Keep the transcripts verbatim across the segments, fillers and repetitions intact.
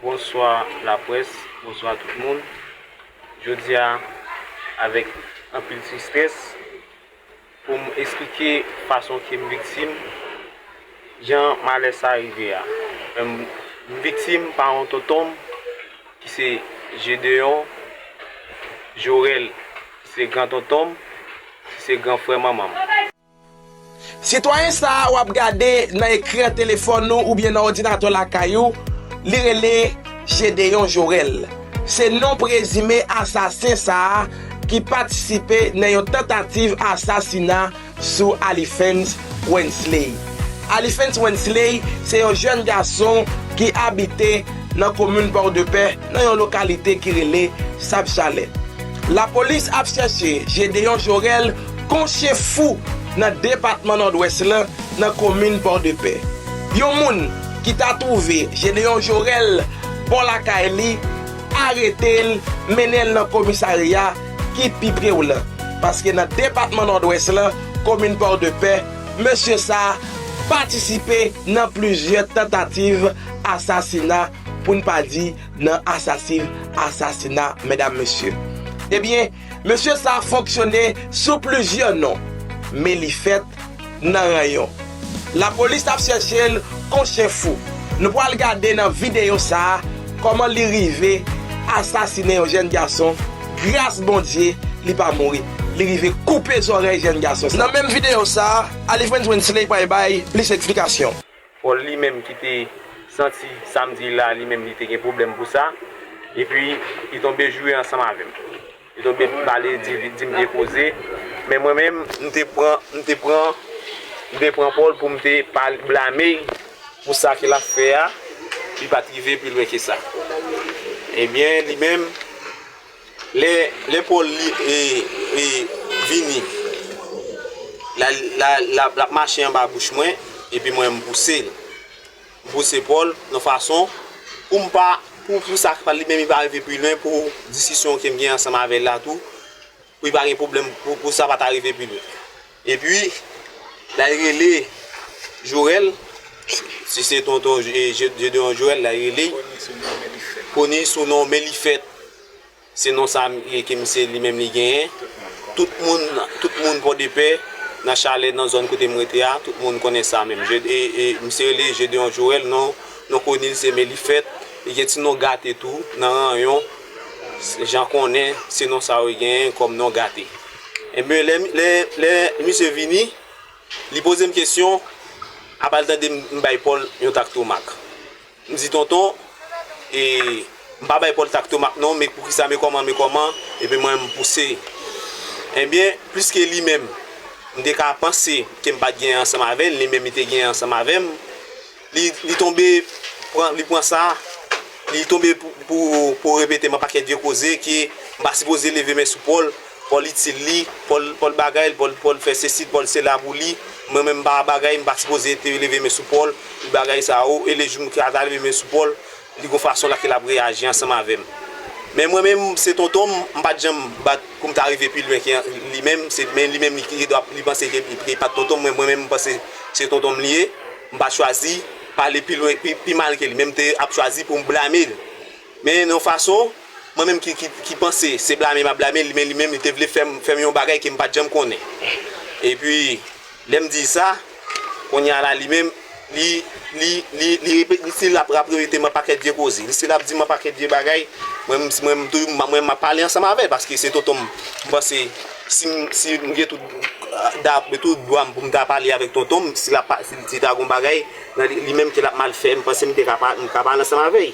Bonswa laprès, bonswa tout moun. Jodi a, avèk anpil tristès, pou m eksplike fason ke m viktim, jan malè sa rive a. M, m viktim pa yon tonton m ki se Gedeon Jorel, ki se gran tonton m, ki se gran frè manman m. Sitwayen sa a w ap gade nan ekran telefòn ou oubyen nan òdinatè lakay ou, li rele Gedeon Jorel. Se non prezime asasen sa a ki patisipe nan yon tantativ asasina sou Alifens Wensley. Alifens Wensley se yon jèn gason ki abite nan komin Pòdepè, nan yon lokalite ki rele Sab Chalè. Lapolis ap chèche Gedeon Jorel, konche fou nan depatman Nòdwès lan, nan komin Pòdepè. Yon moun ki ta twouve Gedeon Jorel bò lakay li, arete l, mennen l nan komisarya ki pi pre w lan. Paske nan depatman Nòdwès lan, komin Pòdepè, mesye sa a patisipe nan plizyè tantativ asasina, pou n pa di nan asasin, asasina, medam, mesye. Ebyen, mesye sa a fonksyone sou plizyè non, men li fèt nan ranyon. Lapolis ap chèche l kon chen fou. Nou pral gade nan videyo sa a kòman li rive asasinen yon jèn gason. Gras Bondye, li pa mouri. Li rive koupe zòrèy jèn gason sa. Nan menm videyo sa a, Alifrens Wensley pral bay plis eksplikasyon. Pòl li menm ki te santi sa m di la, li menm li te gen pwoblèm pou sa. Epi, li tonbe joure ansanm avè m. Li tonbe pale, di, di m de koze. Men mwen menm, m te pran, m te pran, m te pran Pòl pou m te pa blame l pou sa ke l ap fè a. Li pa t rive pi lwen ke sa. Ebyen, li menm, lè, lè Pòl li, e, e, vini, la, la, la, l ap mache anba bouch mwen, epi mwen, m pouse l. M pouse Pòl nan fason pou m pa, pou, pou sa pa li menm li pa rive pi lwen pou diskisyon ke m gen ansanm avè l la tou, pou li pa gen pwoblèm, pou, pou sa pa ta rive pi lwen. Epi, l al rele Jorèl, si se tonton Je-, Je-, Gedeon Jorèl, l al rele, koni sou non Melifèt. Se non sa m, e, ke misye li menm li genyen. Tout moun, tout moun Pòdepè, nan Chalè, nan zòn kote m rete a, tout moun konnen sa menm. Je, e, e, misye rele Gedeon Jorèl, non, non koni l se Melifèt. Li gen ti non gate tou, nan ranyon. Jan konnen, se non sa yo genyen kòm non gate. Ebyen, lè, lè, lè misye vini, li poze m kesyon, apa l tande m, m bay Pòl yon taktomak. M di, "Tonton, e, m pa bay Pòl taktomak non, men poukisa, men kòman, men kòman?" Epi mwen, m pouse. Ebyen, pliske li menm, m te ka panse ke m pa t gen ansanm avè l, li menm li te gen ansanm avè m. Li, li tonbe, pran, li pran sa, li tonbe pou, pou, pou repete m yon pakèt vye koze ke m pa sipoze leve men sou Pòl. Pòl itil li, Pòl, Pòl bagay, Pòl, Pòl fè sesi, Pòl sela pou li. Mwen menm m pa bagay, m pa sipoze te leve men sou Pòl, li bagay sa yo, e le jou m ka ta leve men sou Pòl, li gon fason la ke l ap reyaji ansanm avè m. Men mwen menm, se tonton m, m pa t janm bat pou m ta rive pi lwen ke li menm, se, men li menm, li, li, li panse ke li, li pa t tonton m, men mwen menm, m panse se tonton m li ye, m pa t chwazi pale pi lwen, pi, pi mal ke li, men m te ap chwazi pou m blame l. Men nan yon fason, mwen menm ki, ki, ki panse se blame m ap blame l, men li menm, li te vle fè m, fè m yon bagay ke m pa t janm konnen. Epi, lè m di sa, kounye a la, li menm, li, li, li, li repe-, li, si l ap, ap repete m yon pakèt vye koze, li, si l ap di m yon pakèt vye bagay, mwen, mwen, mwen, mwen, m ap pale ansanm avè l, paske se tonton m. M panse, si m, si m gen tout, da-, tout dwa m pou m ta pale avèk tonton m, si l ap pa, si, si ta gon bagay, nan li, li menm ke l ap mal fè, m panse m te ka pa, m ka pale ansanm avè l.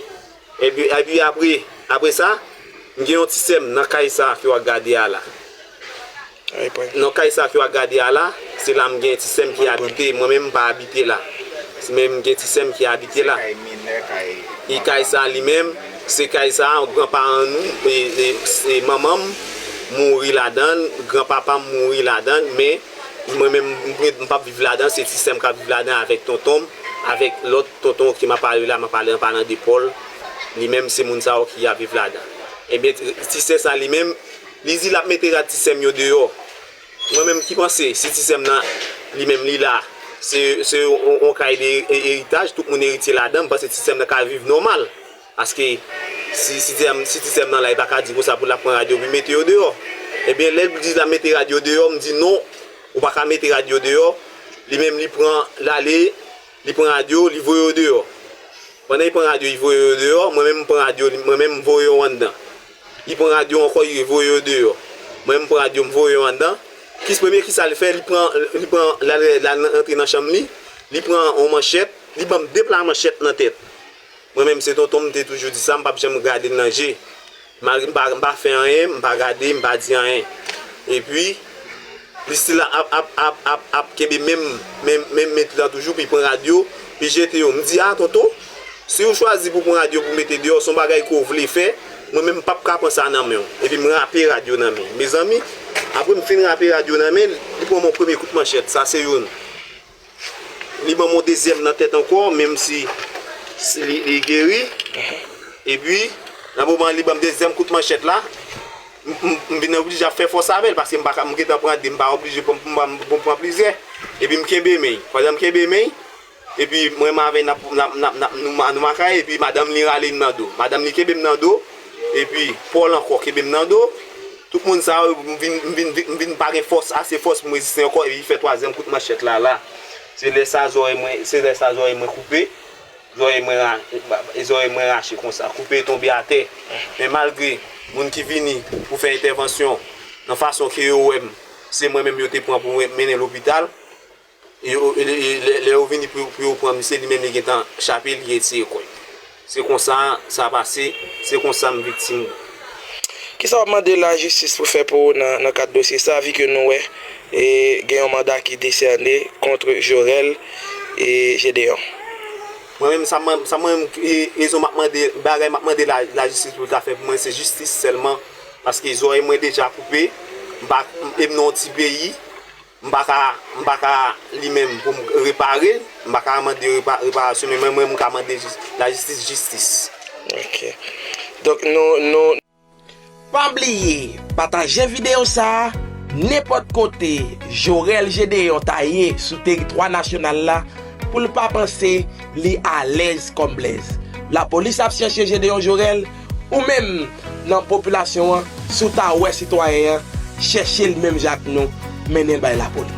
Epi, epi apre, apre sa, m gen yon ti sè m nan kay sa ke w ap gade a la. Nan kay sa ke w ap gade a la, se la m gen ti sè m ki abite, mwen menm m pa abite la. Se menm m gen ti sè m ki abite la. E kay sa li menm, se kay sa, granparan nou, e, e, se manman m mouri ladan l, granpapa m mouri ladan l, men mwen menm, m, m p ap viv ladan l, se ti sè m k ap viv ladan l avèk tonton m, avèk lòt tonton ke m ap pale la, m ap pale an palan de Pòl, li menm se moun sa yo ki ap viv ladan. Ebyen, ti sè sa li menm, li di l ap mete rad ti sè m yo deyò. Mwen menm ki panse, si ti sè m nan, li menm li la, se, se yon, yon kay de e-, eritaj, tout moun eritye ladan, m panse ti sè m nan ka viv nòmal. Paske si, si ti sè m, si ti sè m nan la, li pa ka di konsa pou l ap pran radyo pou l mete yo deyò. Ebyen, lè l di l ap mete radyo deyò, m di non, ou pa ka mete radyo deyò. Li menm, li pran, l ale, li pran radyo, li voye yo deyò. Pandan li pran radyo, li voye yo deyò, mwen menm, m pran radyo, li, mwen menm, m voye yo anndan. Li pran radyo ankò, li voye yo deyò. Mwen menm, m pran radyo, m voye yo anndan. Kis, premye, kisa l fè? Li pran, li pran, l al, l al antre nan chanm li, li pran yon manchèt, li ban m de pla manchèt nan tèt. Mwen menm, se tonton m, m te toujou di sa, m p ap janm gade l nan je. Malgre m pa, m pa fè anyen, m pa gade, m pa di anyen. Epi, li still ap, ap, ap, ap, ap kenbe menm, menm, menm met lan toujou, pou l pran radyo, pou l jete yo. M di, "A, tonton, si w chwazi pou pran radyo pou mete deyò, se yon bagay ke w vle fè, mwen menm m p ap ka pran sa nan men w." Epi m rape radyo nan men l. Mezanmi, apre m fin rape radyo nan men l, li pran m yon premye kout manchèt, sa se youn. Li ban m yon dezyèm nan tèt ankò, menm si, si li, li geri. Epi, nan moman li ban m dezyèm kout manchèt la, m, m, m vin oblije ap fè fòs avè l, paske m pa ka, m gentan pran de, m pa oblije pou m, pou m, pou m pran plizyè. Epi m kenbe men l. Pandan m kenbe men l, epi mwen menm avè l n ap, n ap, n ap, n ap, nou, ma- nou makay, epi madanm li rale m nan do. Madanm li kenbe m nan do, epi Pòl ankò kenbe m nan do. Tout moun sa yo, m vin, m vin, m vin pa gen fòs, ase fòs pou m reziste ankò, epi li fè twazyèm kout manchèt la, la. Se lè sa zòrèy mwen, se lè sa zòrèy mwen koupe, zòrèy mwen ra-, zòrèy mwen rache konsa, koupe tonbe atè. Men malgre moun ki vini pou fè entèvansyon, nan fason ke yo wè m, se mwen menm yo te pran pou mwen mennen lopital, e yo, e, e, lè, lè yo vini pou, pou yo pran misye, li menm li gentan chape, li retire kò l. Se konsa sa pase, se konsa m viktim. Kisa w ap mande lajistis pou fè pou ou nan, nan kad dosye sa, vi ke nou wè, e, gen yon manda ki desène kont Jorel e Gedeon? Mwen menm, sa mwen, sa mwen, e, rezon m ap mande, bagay m ap mande la, lajistis pou l ta fè pou mwen, se jistis sèlman, paske zòrèy mwen deja koupe, m pa, e m nan yon ti peyi, m pa ka, m pa ka li menm pou m repare l, m pa ka mande repa-, reparasyon, men mwen, mwen, m ka mande jis-, lajistis, jistis. Ok. Donk, nou, nou, Pa bliye pataje videyo sa a nenpòt kote Jorel Gedeon ta ye sou teritwa nasyonal la pou l pa panse li alèz kòm blèz. Lapolis ap chèche Gedeon Jorel, ou menm nan popilasyon an, si w ta wè sitwayen an, chèche l menm jan ak nou, mennen l bay lapolis.